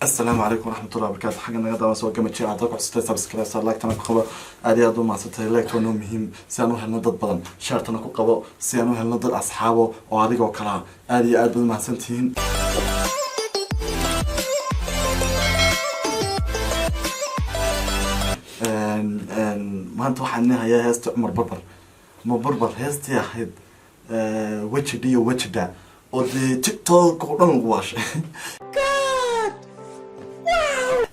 Asalaamu calaykum waraxmatullahi wabarakaatu. Xagga naga daawan soo gama jira. Hadda ku xusatay, subscribe saar, like tana ku qabo. Aad iyo aad u mahadsantahay. Like waa noo muhiim si aan u helno dad badan. Share tana ku qabo si aan u helno dad asxaabo oo adigoo kalaa. Aad iyo aad baad mahadsantihiin. Maanta waxaan hayaa heesta Cumar Barbar, ma Barbar, heestii ahayd wejidhiyo wejidha oo dee TikTok oo dhan lagu waashay,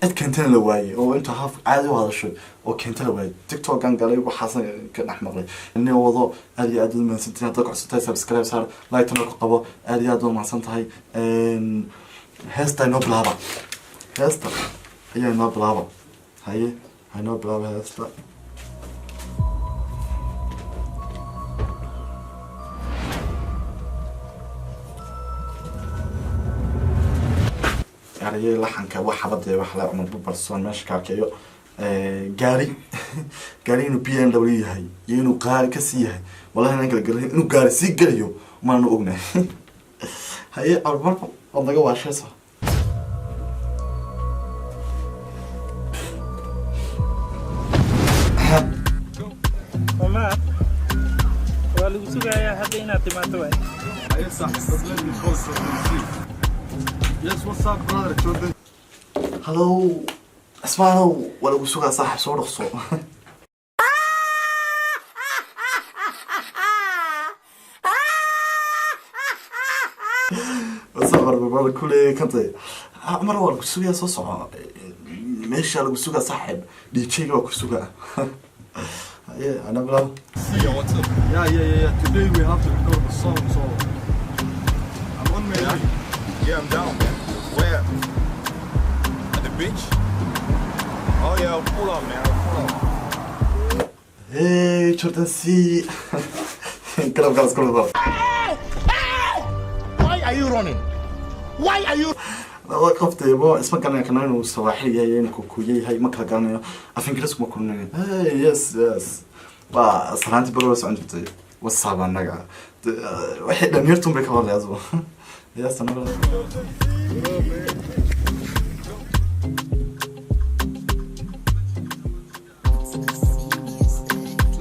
cid keentana la waayey, oo inta haf caadi u hadashay oo keenta la waayey. TikTokan galay, waxaasan ka dhex maqlay nin wado. Aad iyo aad u mahadsantahay. Haddaad ku cusubtahay, subscribe saar, like-tana ku qabo. Aad iyo aad u mahadsan tahay. Heesta inoo bilaaba, heesta ayaa inoo bilaaba. Haye, ha inoo bilaaba heesta. Erayay, laxanka, wax xabadee wax la Cumar Barbarson meesha ka arkayo. Gaari, gaari inuu BMW yahay iyo inuu qaali kasii yahay, wallahi inaan kala garanay. Inuu gaari sii gelayo maanu ognahay. Haye, Cumar Barbar, waad naga waashaysa. Omar, waa lagu sugayaa hadda inaad timaado waay. Hey, saaxiib, but let me call Jordan C. Yes, what's up, brother? Jordan. Hallow Ismaanow, waa lagu sugaa saaxib, soo dhaqso. Safar kule kantay. Cumar, waa lagu sugaa, soo soco, meesha lagu sugaa saaxib, DJ-ga waa ku sugaa. Haye, ana bilaab. See ya, what's up? Yeah. Today we have to record the song, so I'm on my way. Yeah, I'm down, man. Where? At the beach? Oh yeah, I'll pull up, man. I'll pull up. Hey, Jordan C, garab galas kula. Why are you running? Why are you Laba qoftay ma isma garanayo, kana inuu Sawaaxili yahay, inuu Kukuye yahay, ma kala garanayo. Af Ingiriisku ma kulinayo. Hey, yes, waa salaantii baro socon jirtay. Wasaab annaga waxay dhalinyartun bay ka hadlay asba. Yes, anaga.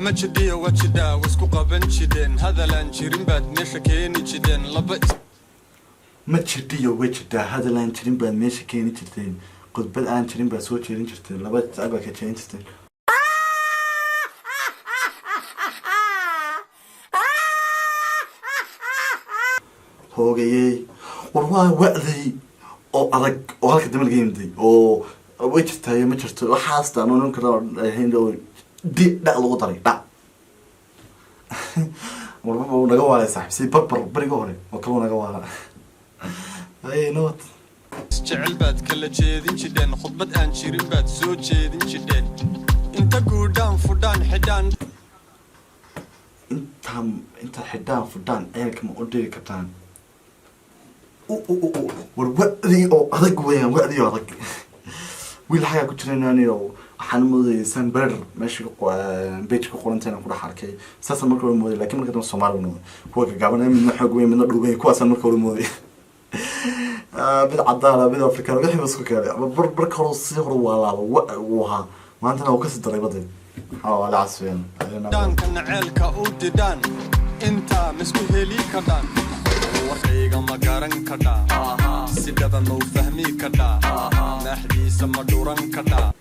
Ma jidhiyo wajidhaa wasku qaban jidheen, hadalaan jirin baad meesha keeni jidheen, laba Ma jirdhiyo wejidhaa, hadal aan jirin baad meesha keeni jirteen, khudbad aan jirin baad soo jeedin jirteen, laba jecel baad ka jeedin jirteen. Hoogayey, war waa wa'day oo adag oo halka dambe laga yimiday oo way jirtaayo ma jirto waxaas daan onan kara ahayn oo di dha lagu daray dha. Warbaba uu naga waalay saaxiib, si Barbar beriga hore oo kale uu naga waala. Haye, nabad. Jecel baad kala jeedin jidheen, khudbad aan jirin baad soo jeedin jidheen, inta guudhaan fudhaan xidhaan. Intaa intaad xidhaan fudhaan ceelka ma u dhigi kartaan? U u u u war wa'dii oo adag weeyaan, wa'dii oo adag. Wiil xagaa ku jiran aniyo waxaan moodayay sanber meesha page ku qoranta inaan ku dhex arkay. Saasaan marka hore mooday, lakin marka dambe Soomaali u noqday. Kuwa gagaaban, midna xoog weyn, midna dhuuban, kuwaasaan marka hore mooday. Mid cadaana, mid Afrikaan, wixii ba isku keenay. Bar marka hore sii hore waalaaba wa uu ahaa, maantana uu kasii daray badeed. Waa la casfiyeen. Dhaankana ceelka u didhaan, intaa misku heli kadhaan, warkayga ma garan kadhaa, si dhaba ma u fahmi kadhaa, maaxdiisa ma dhuran kadhaa?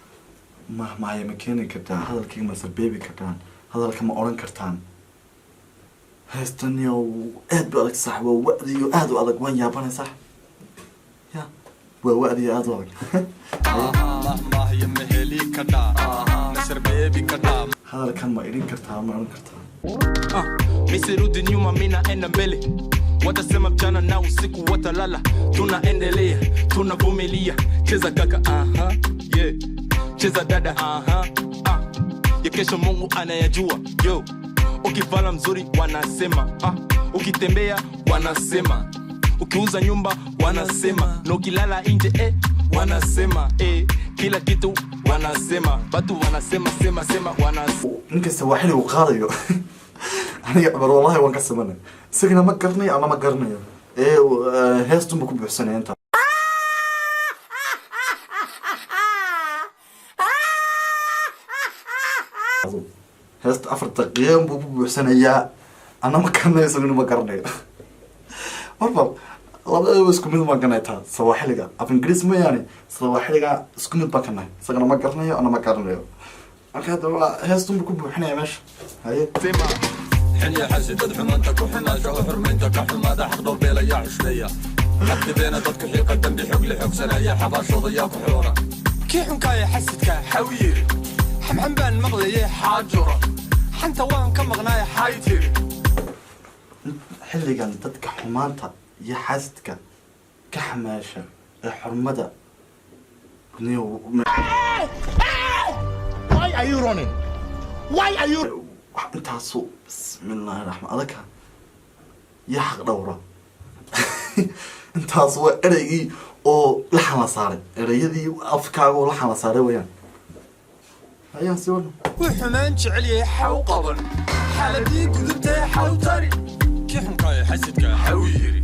Mahmahaya ma keeni kartaa? Hadalkayga ma sarbeebi kartaan? Hadalka ma odhan kartaan? Heestaniyo aad ba adag sax, waa wa'diyo aad u adag. Waan yaabanay sax ya, waa wa'diyo aad u adag. Mahmaahya ma heli kadhaa, ma sarbeebi kadhaa? Hadalkan ma idhin kartaa, ma odhan kartaa? Misirudi nyuma, mi naenda mbele. Watasema mchana na usiku watalala, tunaendelea, tunavumilia. Cheza kaka, aha, yeah. Cheza dada, aha, ah. Ya kesho Mungu anayajua yo. Ukivala mzuri wanasema, ah. Ukitembea wanasema, ukiuza nyumba wanasema, na ukilala nje eh, wanasema eh. Kila kitu wanasema, batu wanasema sema sema wanasema. Ninkasta waa xili uu qaadayo. Aniga Cumar wallahi waan ka simanay, isagana ma garanayo ama ma garanayo ee heestunba ku buuxsanaya inta. Heesta 4 daqiiqan buu ku buuxsanayaa. Anna ma garanayo, isaguna ma garanayo. Marba labadaba isku mid baan kanahay. Taa Sawaaxiliga, af Ingiriis mooyaane, Sawaaxiliga isku mid baan kanahay. Isagana ma garanayo, anna ma garanayo. Marka hadda waa heestun buu ku buuxinaya meesha. Haye. Sema. Xilya xasidad xumaanta ku xumaasha oo xurmaynta ka xumaada, xaq dhowrbeelaya, xushmeeya xaqdibeena, dadku xiiqa dambi xog la xoogsanaya, xabaashooda yaa ku xoora. Kii xunkaaya xasidka xaw yiri, xamxam baan maqlaye, xaajura xanta waan ka maqnaaya, xay tiri. Xilligan dadka xumaanta iyo xaasidka ka xamaasha ee xurmada Why are you running? Why are you Wax intaasu, bismillaahi raxmaan, adaka iyo xaq dhowra. Intaas waa ereygii oo laxan la saaray, ereyadii afkaaga oo laxan la saaray weeyaan. Hayaan si wadno. Wuu xumaan jecel yahay, xaw qaban xaaladii gudubtay, xaw tari. Kii xunkaaya xasidka xaw yiri,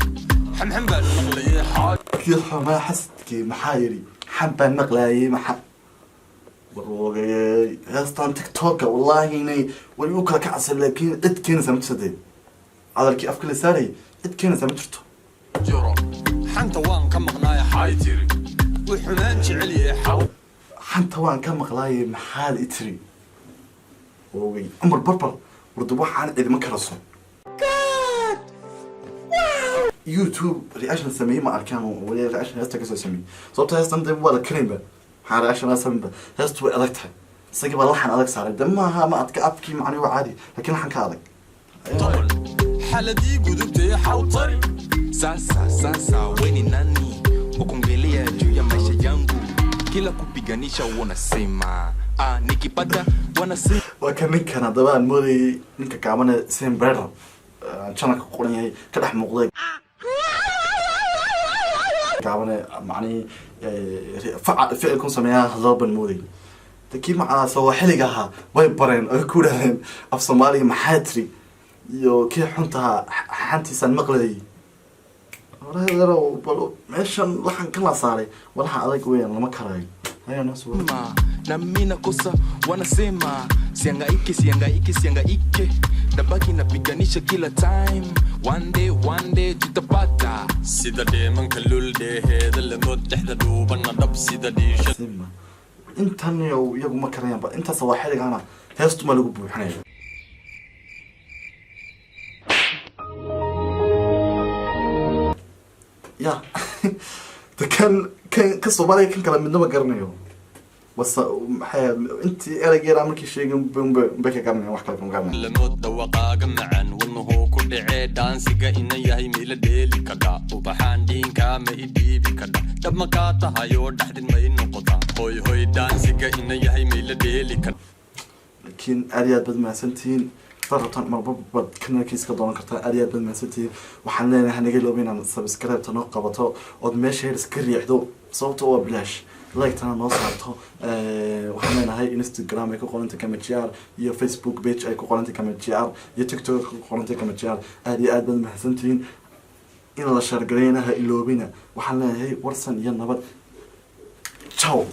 xamxam baan maqlaye, xaa Kii xumaa xasidkii maxaa yidhi? Xan baan maqlaayay, maxaa warwogayey? Heestan TikToka wallaahi inay way u kala kacsan, laakiin cid keenaysa ma jirto. Dee hadalkii afka la saarayay cid keenaysa ma jirto. Jiro xanta waan ka maqnaaya, xay tiri. Wuu xumaan jecel yahay, xaw Xanta waan ka maqlaayay, maxaad i tiri? Ogay Cumar Barbar, warda waxaan cidima karaso. YouTube reaction sameeyey ma arkaan oo wali reaction heesta kasoo sameeyey, sababta heestan dee waa la karinba. Maxaa reaction la sameynba? Heestu way adag tahay. Isagii baa laxan adag saaray. De maaha, ma adka, afkii macni waa caadi, laakiin laxan ka adag. Toban xaaladii gudubtay, xaw tari. Sasa sasa we ni nani wakuongelea juu ya maisha yangu? Kila kupiganisha wanasema, ah, nikipata wanasema. Waa ka ninkan haddaba aan moodayay, ninka gaabane Sembrera channelka ku qoran yahay, ka dhex muuqday gaabane, macnihii ficil kun sameeyaa hadal baan moodayay. De kii macnaa Sawaaxiliga ahaa way bareen oy ku dhahdeen af Soomaaliga maxaa tiri, iyo kii xuntahaa xantiisaan maqlayay. Horeedarow, bal meeshan laxankan la saaray waa laxan adag weeyaan, lama karayo. Ayaa noo sugan. Na mi nakosa, wanasema siangaike, siangaike, siangaike, nabaki napiganisha kila time. One day, one day tutapata. Sida dheemanka lul dheeheeda lamood, dhexda dhuubanna dhab sida dhiisha. Sima intan iyo iyagu ma karayaanba. Inta Sawaaxiligana heestuma lagu buuxinaya. Ya de kan ka Soomaaliga, kan kale midnaba garanayo. Wasa maxay intii ereygeeda markii sheegin bay ka garanayaan, wax kale kama garanayo. Lamood dhawaqaaga macan, wadnuhuu ku dhacee, dhaansiga ina yahay miila dheeli kadha, ubaxaan dhiinkaa ma i dhiibi kadha, dhab ma kaa tahayoo dhaxdin may noqota, hoy hoy, dhaansiga ina yahay miila dheeli kadha. Laakiin aad iyo aad baad mahadsantihiin. Hadaad rabtaan marba baad kanalkiisa ka doonan kartaa. Aad iyo aad baad mahadsantihiin. Waxaan leenahay hanaga ilooba inaad subscribe-ta noo qabato ood meesha yar iska riixdo, sababto waa bilaash, like-tana noo saarto. Waxaan leenahay Instagram ay ku qorantay Kama Gr, iyo Facebook page ay ku qorantay Kama Gr, iyo TikTok ay ku qorantay Kama Gr. Aad iyo aad baad mahadsantihiin. In la share gareeyana ha iloobina. Waxaan leenahay warsan iyo nabad. Ciao.